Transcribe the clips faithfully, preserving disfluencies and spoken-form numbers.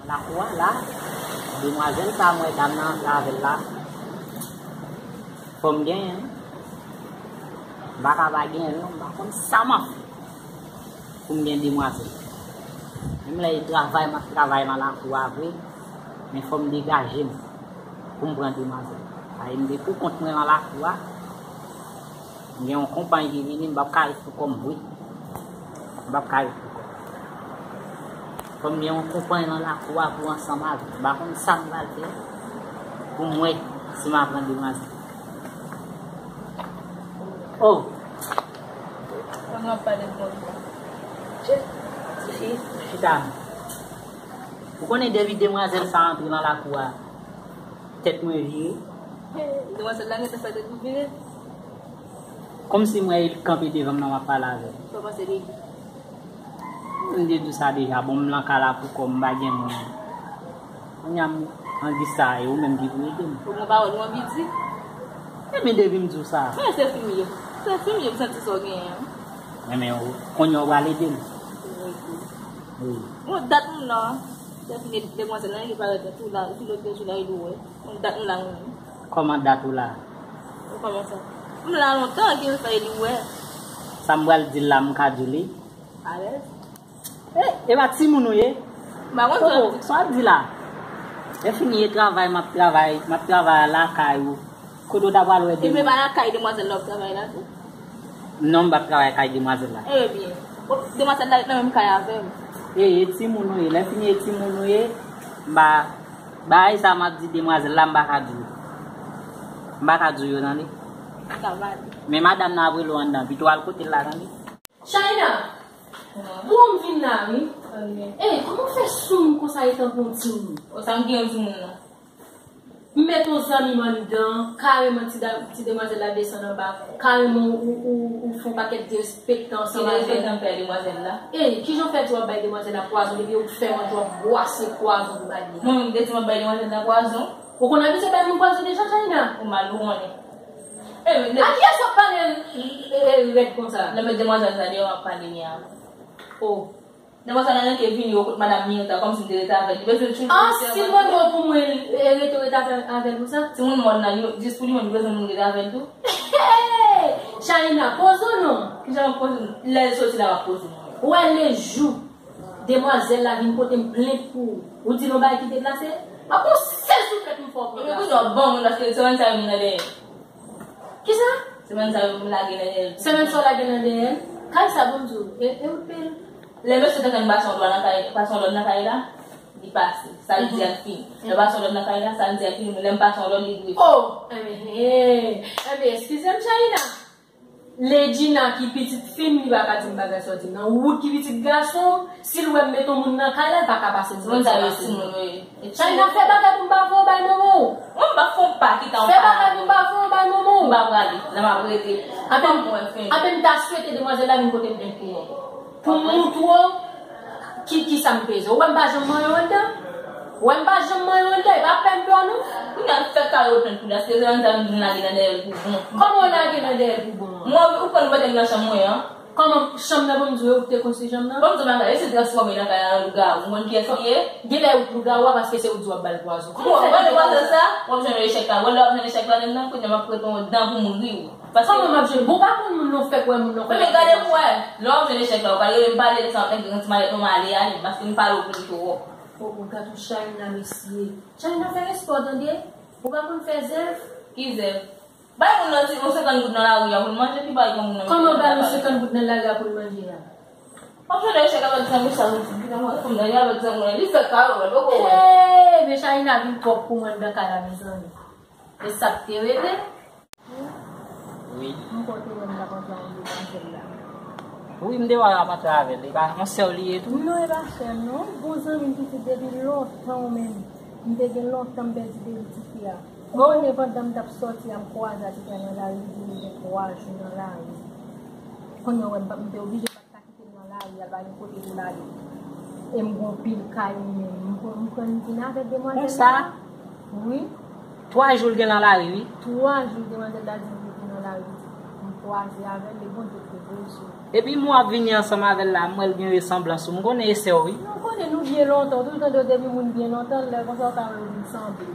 Lakou a la, demwazèl sa mwen dam nan antre avè l la, fò m genyen. M pa ka pa genyen non, m pa konn sa m ap fè pou m gen demwazèl. Menm lè e travay m ap travay nan lakou a vre, men fò m degaje m pou m pran demwazèl. Paske m te pou kont mwen nan lakou a, m gen yon konpay ki vini, m p ap ka ret pou kò m vre. M p ap ka ret pou kò m. Fò m gen yon konpay nan lakou a pou ansanm avè m. M pa konn sa m pral fè pou m wè si m a pran demwazèl. Oh! Sa nou ap pale konsa? Chita. Ou konnen depi demwazèl sa antre nan lakou a, tèt mwen vire. Demwazèl la gentan fè tèt ou vire? Kòmsi m wè l kanpe devan m nan m ap pale avè l. Sa w panse de li? M te di w sa deja, bon, m nan kay la pou kò m, m pa gen moun. Kounye a m anvi sa, e ou menm ki pou ede m. Ou gon pawòl ou anvi di? Ebyen depi m di w sa. Men se fim ye. Se fim ye, m santi sa w genyen an. Ebyen, ou, kounye a w pral ede m. Wi. Bon, dat m la. Depi demwazèl la, li parèt tou la, epi lòt yo tou la, li wè. Bon, dat m la, mwen. Kòman dat ou la? Ou kòman sa? M la lontan, ki l fè li wè. Sa m pral di l la, m ka di w li? Alèz. E, e pa timoun ou ye? M pa konn sa w di. Sa w ap di la? Lè fini e travay, m ap travay, m ap travay lakay ou. Kote w ta pral wè demwazèl? Epi pa lakay demwazèl la w ap travay la tou? Non, m p ap travay kay demwazèl la. Ebyen, demwazèl la ret nan menm kay avè m. E, e timoun ou ye. Lè fini e timoun ou ye, m pa, bagay sa m ap di demwazèl la, m pa ka di w. M pa ka di w yo, tande. Sa va. Men madanm nan ap rele w anndan, pito w al kote l la, tande. China! Bon, m vin la, wi. Ey, kòman w fè sou m konsa etan pou yon timoun? O, sa m gen yon timoun nan? M met yon zanmi m anndan, kareman ti, da- ti demwazèl la desann anba, kareman ou, ou, ou fè yon pakèt derespektan ansanm avè l. Ki derespektan m fè demwazèl la? Ey, kijan w fè di w ap bay demwazèl la pwazon depi ou fè manje w ap bwase pwazon pou bay li? Mwen menm m te di m ap bay demwazèl la pwazon? Ou konn abitye bay moun pwazon deja, China? Ou mal ou konnen. E, men, a kiyès w ap pale, e, e, rèd konsa? Lè m met demwazèl sa deyò, m ap pale li a. O. Demwazèl la ranke vini yo kot madanm Mirta, kòmsi m te rete avè l. Li bezwen toujou rete avè l. Ah, si l mande w pou mwen, e, rete, rete avè, avè l konsa? Timoun mòn nan, li, jis pou li menm, li bezwen moun rete avè l tou. China, poze w non. Kijan m poze m? Lè l soti la, m ap poze m. Ou wè lejou demwazèl la vin pote m plent pou ou, ou di l yon bagay ki deplase? M ap pran sèl souflèt m fè w pran. Epi kounye a w ban moun, paske semèn sa yo m nan dèyè l. Kisa? Semèn sa yo m lage nan dèyè l. Semèn sa w lage nan dèyè l? Kay sa, bon m di w, e, e ou t peye l? Lè mesye t antann pase yon dwa nan kay, pase yon lòd nan kay la, li pase. Sa l di a l fini. Lè pase yon lòd nan kay la, sa l di a l fini, men lè m pase yon lòd, li dwe. Oh! Enben, enben, eskize m, China. Ledjina ki pitit fi m, li pa ka di m bagay sa w di m nan. Wood ki pitit gason m, si l wè m met yon moun nan kay la, l pa ka pase m. Moun sa yo timoun yo ye. China, fè bagay pou m pa voye w bay manman w. Mwen m pa fè yon pa kite yon pa. Fè bagay pou m pa voye w bay manman w. M pa prale, la m ap rete. Apre m ta swete demwazèl la vin pote m plent pou ou. Pou m montre w ki, ki sa m peze. Ou wè m pa janm manyen w anndan? Ou wè m pa janm manyen w anndan? E pa pèn dò non. Kounye a fè kare w plent pou li. Aske se anndan m lage nan dèyè l pou bon. Kòman w lage nan dèyè l pou bon an? Mwen, ou konn ou mete m nan chanm mwen an. Kòman chanm nan, bon m di w, ou te konstwi chanm nan? Bon m di w bagay, yo se transfòme nan kay la an lougawou. Ou konn kiyès li ye? Genlè ou t lougawou a paske se ou di w ap ba l pwazon. Kòman w ap ba l pwazon sa? W ap jwenn echèk la. Wè lè w ap jwenn echèk la menm nan, kounye a m ap prete yon dan pou m ri w. Paske kòman m ap jwenn? Bon, pa konn moun non, fèk wè moun non. Men gade pou wè. Lè w ap jwenn echèk la, ou pral rele m pale de sa, w ap mete yon ti malèt nòmal e ale, paske m pale w pou li twò. O, o, gad yon China, mesye. China, fè respè w tande. Ou pa konn fè zèv? Ki zèv? Bay moun nan ti, yon senkant goud nan lari a pou l manje, ki bay yon moun nan. Kòman bay yon senkant goud nan lari a pou l manje a? W ap jwenn echèk avèk zanmi sa, ou di, kòm nan avèk zanmi, li fè kawòl, ou ko wè. Hey, men China vin twòp pou mwen anndan kay la, mezanmi. E sa k te rele? Wi. M kote wè m t ap antre avèk demwazèl la. Wi, m te wè w ap antre avè l. E pa yon sè w li ye tou? Non, e pa sè m, non. Bon zanmi m pitit depi lontan, ou menm. M te gen lontan m pèdi de li, tifi a. Ou konnen pandan m t ap sòti a, m kwaze a tifi a nan lari, li di li gen twa jou nan lari. Kounye a w wè m pa, m te oblije pa t ka kite l nan lari a, l pa gen kote pou l ale. E m gen anpil kay, m, m, m pran, m vin avèk demwazèl la. Konsa? Wi. Twa jou l gen nan lari, wi. Twa jou demwazèl la di m li gen nan lari, m kwaze avè l, e Bondye ki te voye sou li. Epi m wè w ap vini ansanm avè l la, m wè l gen resanblans ou. M konnen e sè w, wi. Non, Se nou byen lontan, ou toujou tande yo depi moun byen lontan, lè konsa w ka wè yo vin sanble.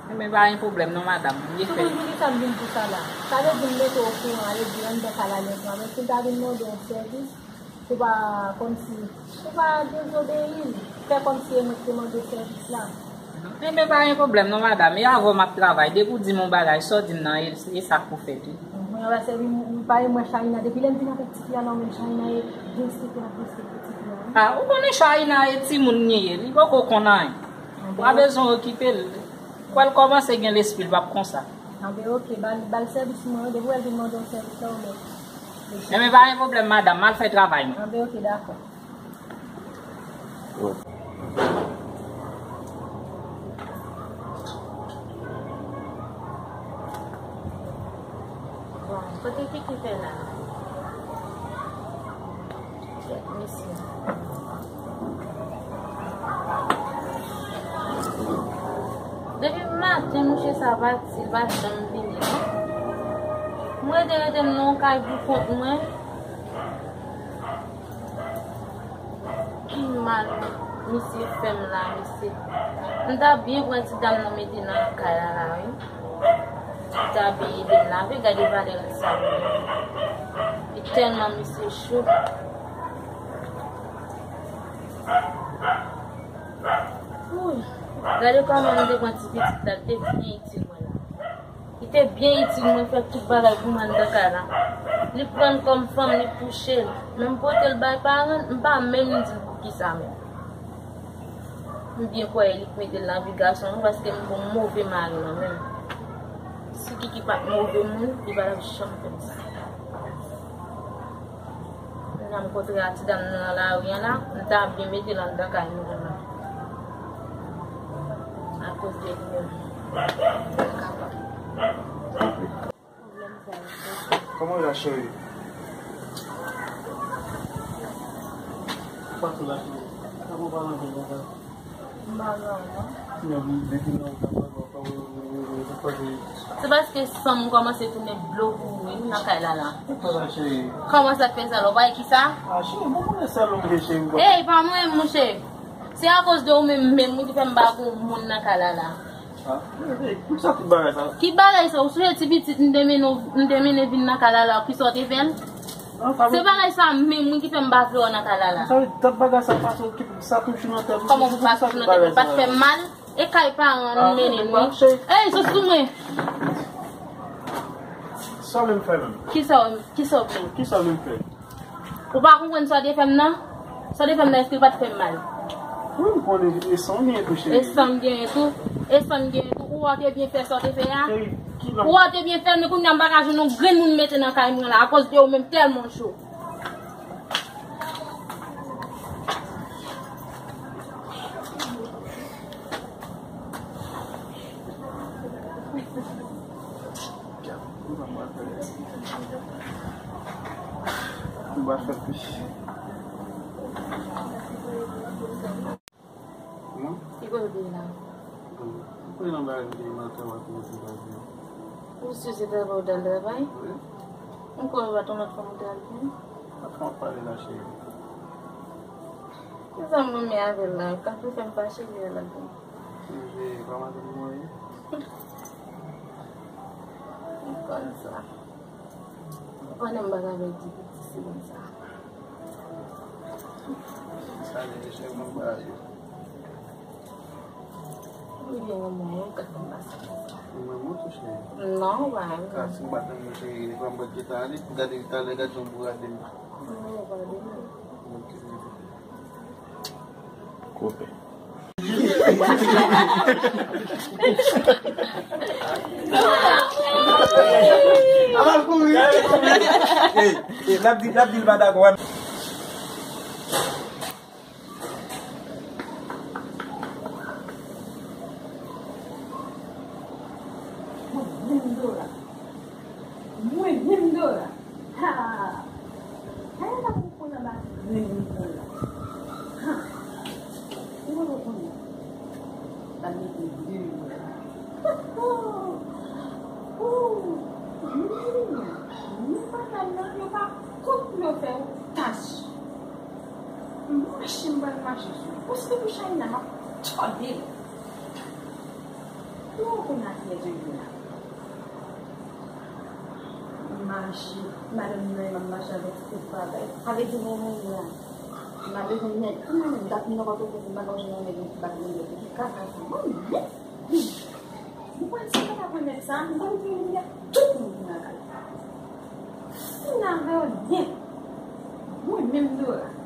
Enben, pa gen pwoblèm non, madanm. M ye fè. Soumoun, poukisa m vin pou sa la? Sa vle di m mete w okouran, ale di anndan kay la li ansanm avè m. Si m ta vin mande w yon sèvis, se pa kòmsi, se pa dezobeyi m. Fè kòmsi e mwen ki te mande w sèvis la. Enben, pa gen pwoblèm non, madanm. E avè w m ap travay. Depi w di m yon bagay, sa w di m nan, e, e sa k pou fèt, wi. Mwen, wè, se wi, m, m pa remwen Shaina. Depi lè m vin avèk tifi a nan men m, Shaina e byen strikt, l ap byen strikt pou tifi a, wi. A, ou konnen Shaina e timoun li ye, li poko konn anyen. Ou pa bezwen okipe l. Kwè l kòmanse gen lespri, l p ap konsa. Anben, oke, ba l, ba l sèvis mwen, wi. Depi w wè l vin mande yon sèvis la, ou mèt. Enben, pa gen pwoblèm, madanm, m al fè travay mwen. Anben, oke, dakò. Bon, kote Kiki fè la? Kèt, mesye. Depi maten, mouche sa pati, li pa janm vini, non. Mwen rete, rete m nan yon kay pou kont mwen. Ki mal misye fè m la, mesye. M ta byen pran ti dam nan mete nan kay la, la, wi. M ta byen ede l lave, gade valè sa. Li tèlman misye cho. Wouy, gade kòman m te pran ti pitit la, li te byen itil mwen la. Li te byen itil mwen, fè tout bagay pou mwen anndan kay la. Li pran l kòm fanm, li kouche l. Men m pote l bay paran l, m pa menm di l poukisa menm. M byen kwè li k mete l nan vi gason wi, paske m gon move mari nan men m. Si Kiki pa t move moun, li pa t ap janm fè m sa. Kounya m kontre a ti dam nan nan lari an la, m ta byen mete l anndan kay nou la. Akoz de li menm. Kòman w ye la, cheri? Ou pa tou la, cheri. Kòman w pale anpil konsa? M pa gen anyen. Depi nan ou ta pale, w ap pale, w ap pale. Se paske san m kòmanse tounen dlo pou ou wi nan kay la la. Kòman sa, cheri? Kòman sa k fè sa la? Ou pa wè ki sa? A, cheri, bon, konnen sèl ou m vle, cheri. Ey, pa mwen, monchè. Se akoz de ou menm menm wi ki fè m pa gon moun nan kay la la. A, ey, ey, poukisa tout bagay sa? Ki bagay sa? Ou sonje ti pitit m te mennen w, m te mennen vin nan kay la la, kisa w te fè l? Se bagay sa menm wi ki fè m pa vle w nan kay la la. Sa vle di tout bagay sa pase w ki sa toujou nan tèt ou. Kòman pou pa toujou nan tèt mwen? Pa t fè m mal? E kay paran nou mennen n wi. Ey, sot sou mwen. Sa w vle m fè menm? Kisa w, kisa w vle? Kisa w vle m fè? Ou pa konprann sa w te fè m nan? Sa w te fè m nan, èske l pa t fè m mal? Wi, m konnen e san w genyen tou, cheri. E san m genyen tou? E san m genyen tou? Ou wè w te byen fè sa w te fè a? Cheri, ki lòt? Ou wè w te byen fè l, men kounye a m pa ka jwenn yon grenn moun mete nan kay mwen la, akoz de ou menm tèlman w cho. M pa fè plis. Non? Ki kote w te ye la? Bon, m konnen nan bagay m te ye, m al travay pou yon ti bagay. Ou si se travay ou t al travay? Wi. M kwè ou pa t yon lòt fanm ou t al jwenn. Ak sa w ap pale la, cheri? Se sa m renmen avè l la, k ap fè m fache li a la. Sonje pa madanm mwen ye. M konn sa. Ou konnen m pa ka pèdi pitit, se konn sa. Sa vle di se yon bagay. Ou byen renmen mwen, ou ka konn pase konsa. Ou renmen mwen tou, cheri? Non, ou pa renmen mwen. Ka si m pa t renmen w, cheri, e pa m pa t gentan ale, gade talè, gade jan w bourade m. Non, ou pa renmen mwen. Ok. Koupe. Ey, ey, l ap di, l ap di l pa dakò. Mwen menm Dora. Mwen menm Dora. Ha! Kaya pa pou konn anba grenn mikwo la. Ha! Ou pa konn. Sa mete de yo la. Ou, ou, ni, ni madanm nan, yo pa kont pou yo fè w tach. M mache, m pral mache sou ou. Paske pou China, m ap tòde l. Ou konn a kiyès yo ye la? Mache, madanm nan, m ap mache avèk tout bagay. Sa vle di mwen menm la, m ap bezwen nèg. Mwen menm, dat m nan kote pou m pa ka jwenn yon nèg ki pa gen nèg. Ki kaka sa. Mwen menm. Mwen si m pa ta pran nèg sa, m ta mete yon milya tout moun ki nan kay. Fin avè w nèt. Mwen menm Dora.